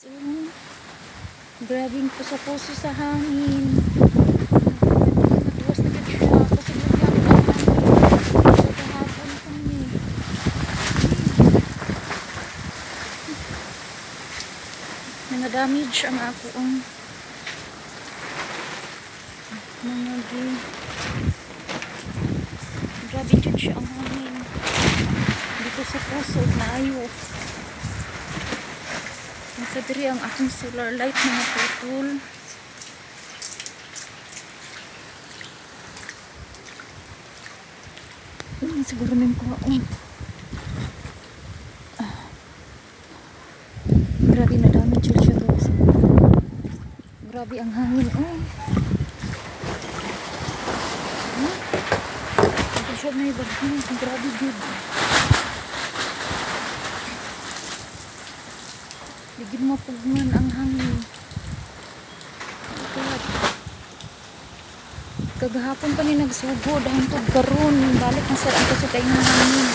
So, grabing puso-puso sa hangin. Natuwas na gud siya. Kasi grabe ang hangin. Kahapon kami. Mga damage ang ako ang mga gi. Grabe jud siya ang hangin. Dito sa puso, maayo. Nasa diri ang akong solar light, mga putol. Siguro na yung kuhaon. Ah. Grabe na damage jud siya, guys. Grabe ang hangin. Oh. Huh? Hindi siya may bagyo. Grabe jud. Ligid mo pugman ang hangin. Oh God. Kagahapon pa ni nagsugod hangtod karon, balik na sir ang kusog kay nga hangin.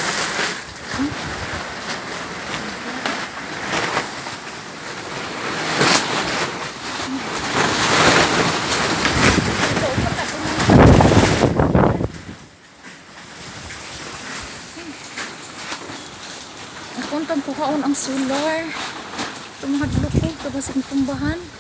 Ito, upat ako ng. Ang kontang kuhaon ang solar. Tumahadlok ko, kabasig tumbahan.